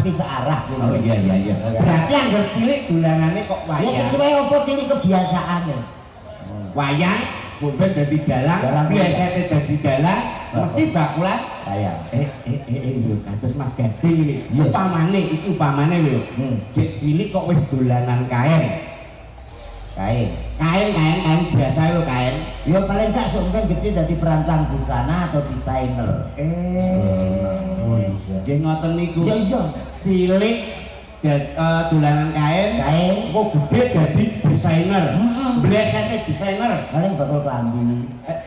Searah gitu. Oh iya. Berarti angger cilik dolanane kok Ya wayang. Sesuai apa cilik kebiasaane. Wayang sampe dadi dalang, Dalang. Blesete dadi dalang, mesti bakulan Wayang. Lho, kados Mas Gading ini. Iya. Upamane iki, upamane lho. Jek cilik kok wis dolanan kain. Kain. Kain kain kain biasa lho, kain. Ya paling gak sok mungkin gede dadi perancang busana atau desainer. Eh. Oh iya. Nggih ngoten niku. Ya iya. Cilik dolanan kain, Kain. Kok gede dadi desainer. Blesete desainer. Paling bakul klambi. Eh,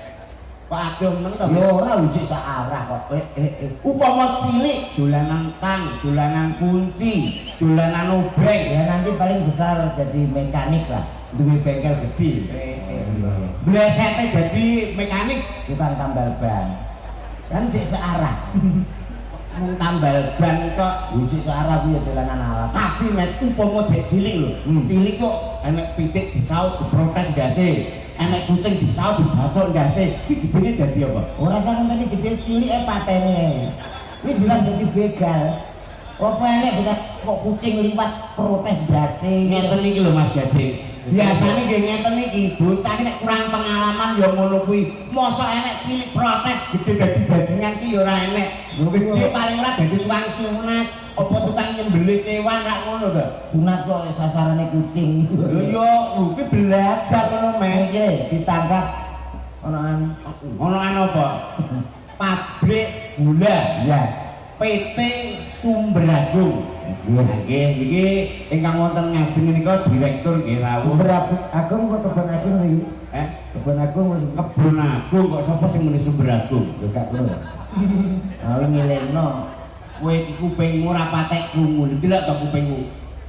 kok adoh men to? Ya ora, ujik searah kok. Eh. Upama cilik dolanan tang, dolanan kunci, dolanan obeng. Ya nanti paling besar jadi mekanik lah. Duwe bengkel gede. Blesete dadi mekanik, Tukang tambal ban. Kan sik searah. Mung tambal ban kok. Ujik searah kuwi ya dolanan alat. Tapi met upama jek cilik lho. Cilik kok enek pitik disaut diprotes ndase. Enek kucing disaut dibacok ndase. Iki gedene dadi apa? Ora usah ngenteni gede, cilik e patene. Kuwi jelas dadi begal. Apa enek bekas kok kucing liwat protes ndase. Ngeten iki lho, Mas Gading. Biasane nggih ngeten iki, bocah nek kurang pengalaman ya ngono kuwi. Mosok enek cilik protes gede dadi bajingan ki ya ora enek. Gede paling ora dadi tukang sunat, apa tukang nyembelih kewan rak ngono to. Sunat kok sasarane kucing. Lho yo, kuwi belajar ngono, Mas. Iki ditangkap ono an. Ono an apa? Pabrik gula PT Sumberagung. Iya. Nggih, niki ingkang wonten ngajeng menika direktur nggih rawuh. Sumber Agung apa Kebon Agung iki? Eh, Kebon Agung wis Kebon Agung kok sapa sing muni Sumberagung? Lho gak ngono. Awe ngilingno. Kowe iki kupingmu ora patek krungu. Delok to kupingmu.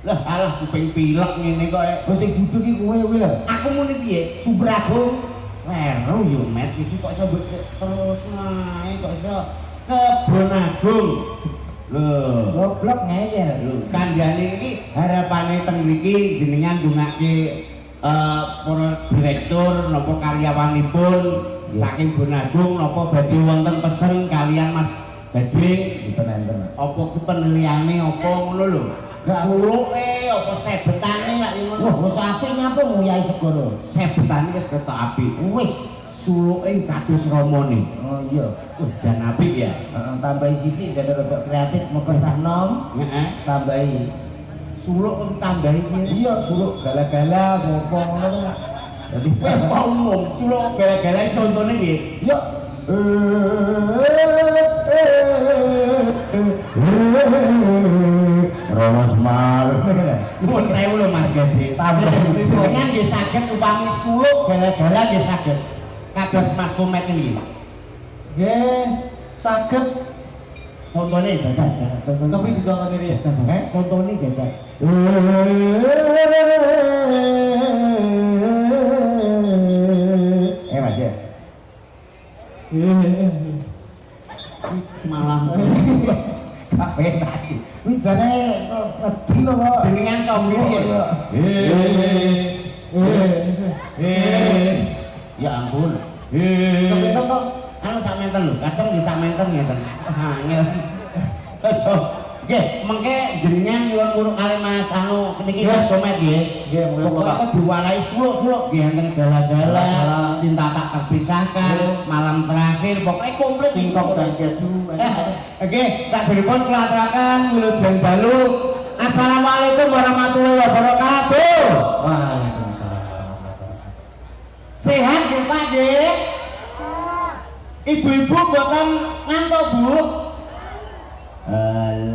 Lah alah, kuping pilek ngene kok. Wis sing buduk iki kowe kuwi lho. Aku muni piye? Sumber Agung. Kleru yo, Met. Iki kok iso mbok terus nae kok iso Kebon Agung. Lho. Goblok ngeyel. Lho, kandhane iki harapane teng mriki jenengan ndongake para direktur napa karyawanipun saking Kebon Agung napa badhe wonten pesen kalian Mas Gading? Mboten enten. Apa ku penelitiane apa ngono lho? Gak. Suluke apa sebetane lak ngono. Wah, wis apik nyapa nguyahi segara. Sebetane wis ketok apik. Wis. Suluke kados ramane. Oh iya. Wah, jan apik ya. Heeh, tambahi sithik jadi rada kreatif mergo cah nom, tambahi. Suluk kok tambahi piye? Iya, suluk gala-gala apa ngono kuwi. Dadi Wah, kok umum suluk gala-gala contone nggih. Yo. Romo Semar. Nuwun sewu lho, Mas Gading. Tambah. Jenengan nggih saged upami suluk gala-gala nggih saged. Kados Mas Komet niki. Nggih, saged. Contone jajal. Contone. Kepi dicontoni riyen. Eh? Contone jajal. Eh Mas ya. Malah Gak penak iki. Kuwi jane wedi lho kok. Jenengan comri ya. Ya ampun. Kepinten kok. Anu sak menten lho, kadang nggih sak menten ngeten. Angel. So, nggih, mengke jenengan nyuwun nguruk kalih Mas anu niki Mas Komet nggih. Nggih, mengke kula Pokoke diwarahi suluk-suluk nggih enten gala-gala, cinta tak terpisahkan, malam terakhir, pokoknya komplit. Singkong dan keju. Oke, sakderipun kula aturaken wilujeng dalu. Assalamualaikum warahmatullahi wabarakatuh. Waalaikumsalam warahmatullahi wabarakatuh. Sehat nggih, Pak nggih? Ibu-ibu mboten ngantuk, Bu?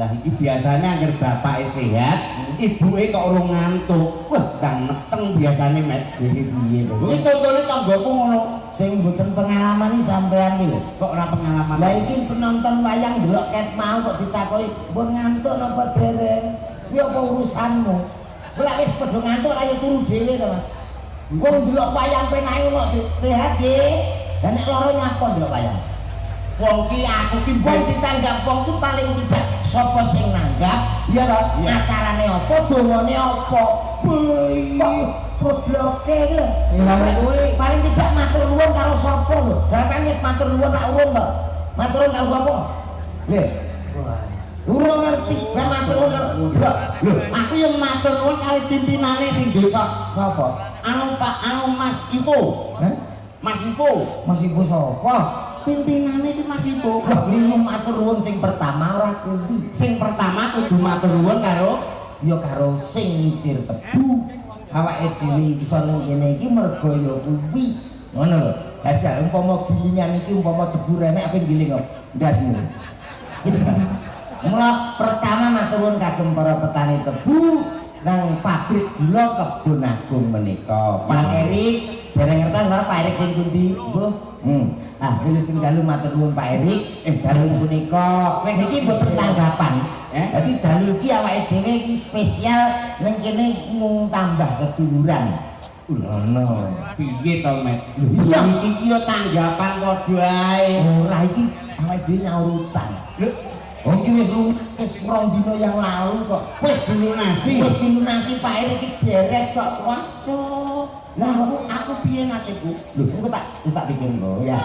Lah iki biasanya angger bapake sehat, ibuke kok urung ngantuk. Wah, ndang meteng biasane, Met. Iki piye to? Iki contone tanggoku ngono. Sing mboten pengalaman iki sampean iki lho. Kok ora pengalaman? Lah iki penonton wayang ndelok ket mau kok ditakoki, "Mbon ngantuk napa dereng?" Kuwi apa urusanmu? Kowe lek wis padha ngantuk ayo turu dhewe to, Mas. Wong ndelok wayang penake kok sehat nggih. Lah nek lara nyapa ndelok wayang? Wong ki aku ki Wong ditanggap wong ki paling tidak sapa sing nanggap, ya toh? Iya. Acarane apa, dongane apa? Kok gobloke iki lho. Iya, nek kuwi Paling tidak matur nuwun karo sapa lho. Sampeyan wis matur nuwun rak urung to? Matur nuwun karo sapa? Lho, Wah. Urung ngerti, kowe matur nuwun. Lho, lho, aku yang matur nuwun kali pimpinane sing desa. Sapa? Anu Pak, anu Mas Ipo. Hah? Mas Ipo. Mas Ibu sapa? Pimpinane iki Mas Ipo. Wah, limu matur nuwun sing pertama ora kuwi. Sing pertama kudu matur nuwun karo Ya karo sing ngicir tebu. Awake dhewe iso nang kene iki mergo ya kuwi. Ngono lho. Lah jar umpama gilingan iki umpama tebu renek apa giling kok? Ndasmu. Gitu. Mula pertama matur nuwun kagem para petani tebu nang pabrik gula Kebon Agung menika. Pak Erik, dereng ngertos ora Pak Erik sing pundi? Mbuh. Ah, wilujeng dalu matur nuwun Pak Erik. Dalu punika niki mboten tanggapan. Eh? Dadi dalu iki awake dhewe iki spesial ning kene mung tambah seduluran. Ngono. Piye to, Met? Lho, iya. Iki yo tanggapan padha ae. Ora, iki awake dhewe nyaur utang. Lho, Oh, iki wis 2 dina yang lalu kok. Wis dilunasi. Wis dilunasi, Pak Erik iki beres kok. Waduh. Lah aku piye nasibku? Lho, engko tak pikir kok ya.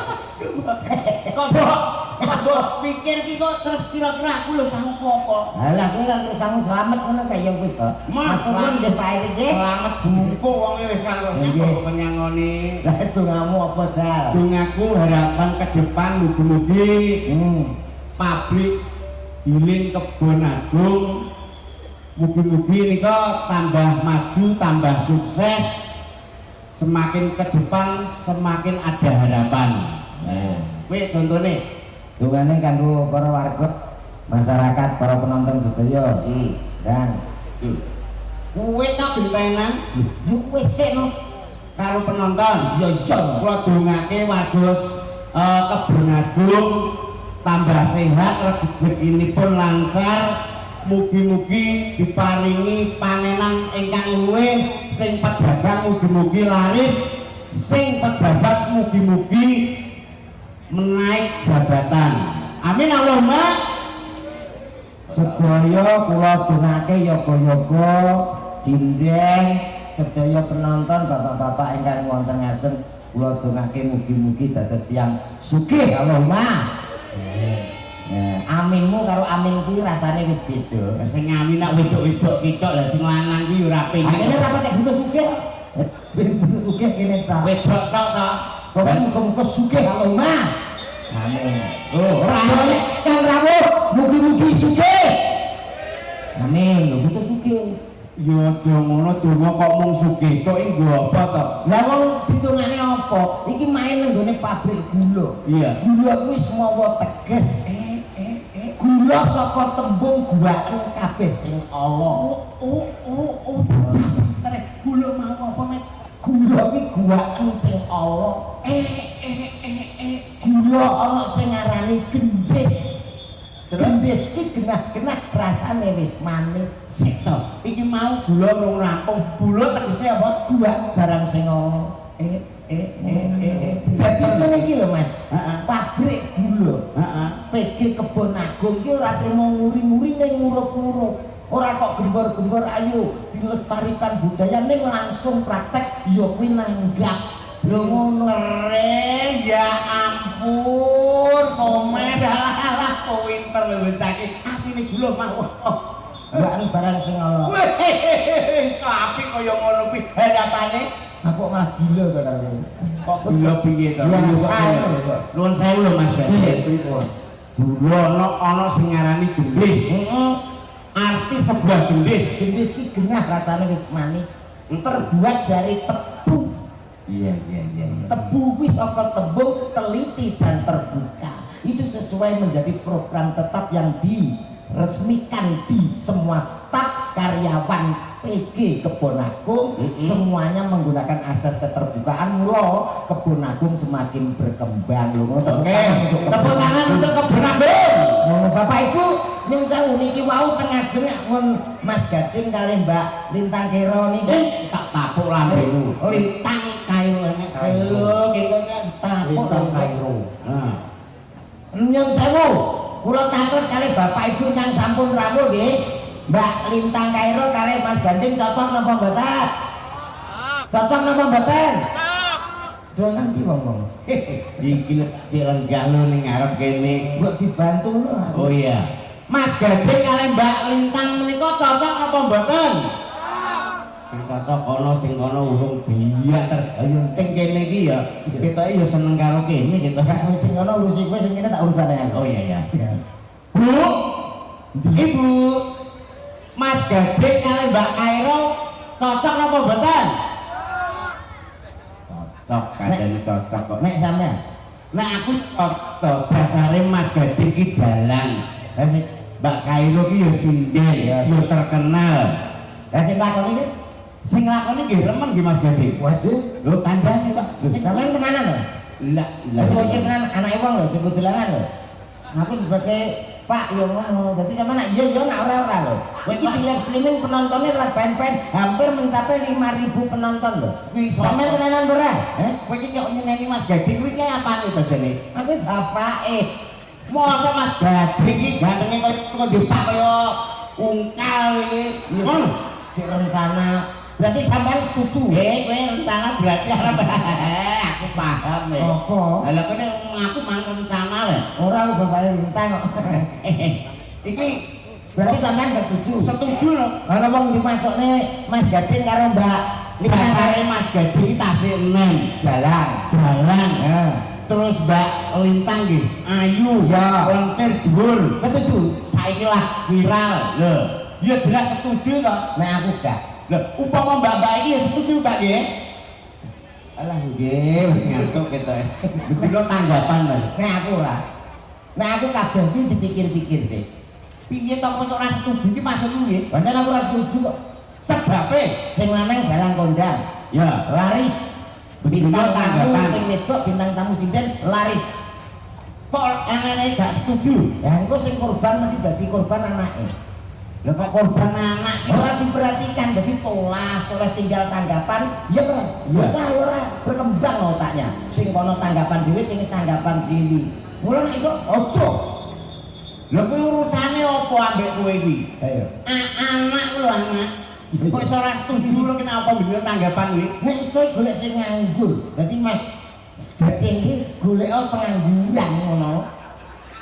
Kok mbok kok mbok pikir ki kok terus kira-kira aku lho sanggup apa? Halah, kowe kan terus sanggup selamat ngono kaya wis to. Mas, Matur nuwun nggih Pak Erik nggih. Selamat bungkuk wong wis karo Nggih. kok nyangoni. Lah, dongamu apa, Jal? Dongaku harapan ke depan mugi-mugi pabrik giling Kebon Agung mugi-mugi nika tambah maju, tambah sukses, semakin ke depan semakin ada harapan. Nah, Kowe contone. Dongane kanggo para warga masyarakat, para penonton sedaya. Dan Kowe tak gentenan yo wis sik no. Karo penonton. Iya iya. Kula dongake warga Kebon Agung tambah sehat, rezekinipun lancar, mugi-mugi diparingi panenan ingkang luwih, sing pedagang mugi-mugi laris, sing pejabat mugi-mugi menaik jabatan. Amin Allahumma. Sedaya kula dongake yoga-yoga dindeng sedaya penonton, bapak-bapak ingkang wonten ngajeng, kula dongake mugi-mugi dados tiyang sugih. Allahumma. Nah, aminmu karo amin kuwi rasane wis beda. Sing ngamin nak wedok-wedok kitok, lah sing lanang kuwi ora pengen. Akhirnya rapat nek butuh sugih. Ben butuh sugih kene ta. Wedok tok to. Pokoke muga-muga sugih. Allahumma. Amin. Oh, ora. Sedaya kang rawuh mugi-mugi sugih. Amin. Lho, butuh sugih. Ya aja ngono, donga kok mung sugih tok iki nggo apa to? Lah wong ditungane apa? Iki main nang nggone pabrik gula. Gula kuwi semawa teges. Gula saka tembung guwaken kabeh sing ala. Oh. Pinter. Gula mau apa, Met? Gula kuwi guwaken sing ala. Eh. Gula ana sing ngarani gendhis. Gendhis ki genah-genah rasane wis manis. Sik to. Iki mau gula rung rampung. Gula tegese apa? Guwak barang sing ala. Eh. Dadi ngene iki lho, Mas. Pabrik gula PG Kebon Agung ki ora trimo nguri-nguri ning ngurup-ngurup. Ora kok gembor-gembor ayo dilestarikan budaya, ning langsung praktek ya kuwi nanggap. Lho ngono. Tere, ya ampun, komen alah alah pinter lho bocah iki. Atine gula mau. Guwaken barang sing ala. Wih, iso apik kaya ngono kuwi harapane. Aku kok malah gila to karo kowe. Kok gula piye to? Biasa lho kok. Nuwun sewu lho, Mas. Nggih, pripun? Gula ana ana sing ngarani gendhis. Heeh. Arti sebuah gendhis. Gendhis ki genah rasane wis manis. Terbuat dari tebu. Iya. Tebu kuwi saka tembung teliti dan terbuka. Itu sesuai menjadi program tetap yang diresmikan di semua staf karyawan PG Kebon Agung, semuanya menggunakan asas keterbukaan. Mula Kebon Agung semakin berkembang lho ngono. Tepuk Oke, tangan untuk Kebon tepuk tangan untuk Kebon Agung. Ngono, Bapak Ibu, nyuwun sewu niki wau teng ngajeng mun Mas Gading kalih Mbak Lintang Kero niki Tak tapuk lambemu. Lintang Kairo enek. Lho, kene tapuk. Lintang Kairo. Nah. Nyuwun sewu, kula tanglet kalih Bapak Ibu kang sampun rawuh nggih. Mbak Lintang Kairo kalih Mas Ganding cocok napa mboten? Cocok napa mboten? Do nanti wong-wong. Iki lho cek lenggah lho ning ngarep kene. Mbok dibantu lho aku. Oh iya. Mas Gading kalih Mbak Lintang menika cocok apa mboten? Sing cocok kono, sing kono urung biar. Ayo sing kene iki ya ketoke ya seneng karo kene gitu. Gak sing ngono urusi kowe, sing kene tak urusane aku. Oh iya ya. Bu, Ibu, Mas Gading kalih Mbak Kairo cocok apa mboten? Cocok, kadane cocok kok. Nek sampean, Nek aku cocok, dasare Mas Gading ki dalang. lah sing Mbak Kairo ki ya sinden, Iya. ya terkenal. lah sing lakoni iki Sing lakoni nggih remen nggih Mas Gading. wajib. Lho kandhane kok. Lho sampean tenanan lho. Lah, lah. Lah mikir tenan anake wong lho, cukup dolanan lho. Aku sebagai Pak yo ngono. Dadi sampean nak iya yo nak ora ora lho. Iki di live streaming penontonnya ora pen-pen hampir mencapai 5000 penonton lho. Kuwi Sampean tenanan ora? Eh, kowe iki kok nyeneni Mas Gading kuwi ki apane to jane? Aku bapake. Mosok Mas Gading iki gantenge kaya kok dipak kaya ungkal iki. Ngono. Sik rencana. Berarti sampean setuju. Eh, kowe rencana berarti arep aku paham ya. Apa? Lah kene aku mang rencana lho. Ora aku bapake lintang kok. Iki Berarti sampean setuju. setuju lho. Kalau wong dimacokne Mas Gading karo Mbak Lintang Dasare Mas Gading iki tasih enem, jalan. dalang. Ya. Terus Mbak Lintang nggih ayu, Ya. lencir dhuwur. Setuju. Saiki lah viral. Lho, ya jelas setuju to. Nek aku gak. Lho, upama mbak-mbak iki ya setuju Mbak nggih? Alah nggih, wis ngantuk kita. Dilo tanggapan lho. Nek aku ora. Nek aku kabeh iki dipikir-pikir sih. Piye to kok ora setuju iki maksudmu nggih? Pancen aku ora setuju kok. Sebabe Sing lanang dalang kondang, ya laris. Bendino Bintang tamu tanggapan. sing wedok bintang tamu sinden laris. Kok enene gak setuju? Lah engko sing korban mesti dadi korban anake. Lah kok korban anak iki? Ora diperhatikan, jadi tolas, tolas tinggal tanggapan, ya ora. Iya. Bocah ora berkembang otaknya. Sing kono tanggapan dhewe, kene tanggapan dhewe. Mula nek iso ojo. Lha kuwi urusane apa ambek kowe kuwi? Ayo. Anak lho anak. Kok iso ora setuju lho kenapa bendino tanggapan kuwi? Nek iso golek sing nganggur. Dadi Mas Gading iki golek pengangguran ngono.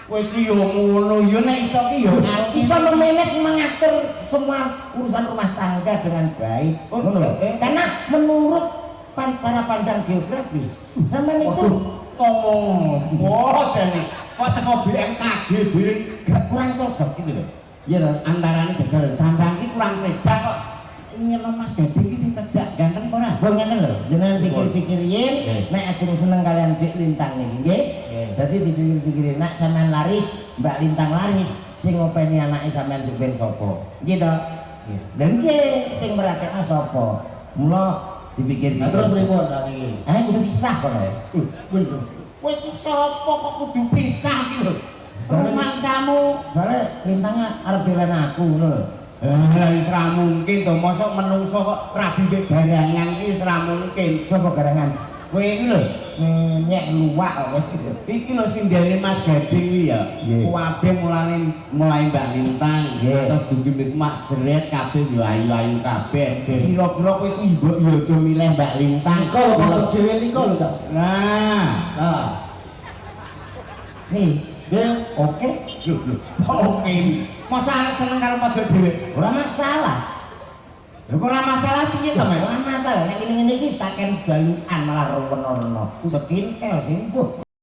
Kowe iki yo ngono yo nek iso ki yo Iso memanage mengatur semua urusan rumah tangga dengan baik. Oh, Ngono lho. eh. Karena menurut cara pandang geografis, sampean itu ngomong. Wah, jane kok teko BMKG bareng gak kurang cocok gitu loh. Iya toh? Antarane jajal sampean ki kurang cedak kok nyelo Mas Gading ki sing cedak ganteng apa ora? Mbok ngeten lho, jenengan pikir-pikir yen nek ajeng seneng kalian Dik Lintang niki nggih. Dadi dipikir-pikir nek sampean laris, Mbak Lintang laris, sing ngopeni anake sampean sing ben sapa? Nggih to? Lha nggih, sing merhatekno sapa? Mula dipikir-pikir. Lah terus pripun ta niki? Eh kudu pisah kok ya. Waduh. Kowe iki sapa kok kudu pisah iki lho? Rumangsamu. Soale Lintangnya arep dolan aku ngono lho. Lah wis ra mungkin to, mosok menungso kok rabi mbek barangan iki wis ra mungkin. Sapa garangan? Kowe iki lho, Nyek luwak kok. iki lho sindene Mas Gading kuwi ya. Nggih. Kabeh mulane mulai Mbak Lintang, Nggih. terus dugi mbek Mak Seret kabeh yo ayu-ayu kabeh. Nggih. Kira-kira kowe iki mbok yo aja milih Mbak Lintang. Nika lho pojok dhewe nika lho, Cak. Nah, Nah, Nih, nggih. oke, lho lho. Oke. Masa arep seneng karo pojok dhewe? ora masalah. Lho kok ora masalah piye to, Mas? Ora masalah, nek ngene-ngene iki tak ken jalukan malah reweno-reno. Skincare sing mbuh.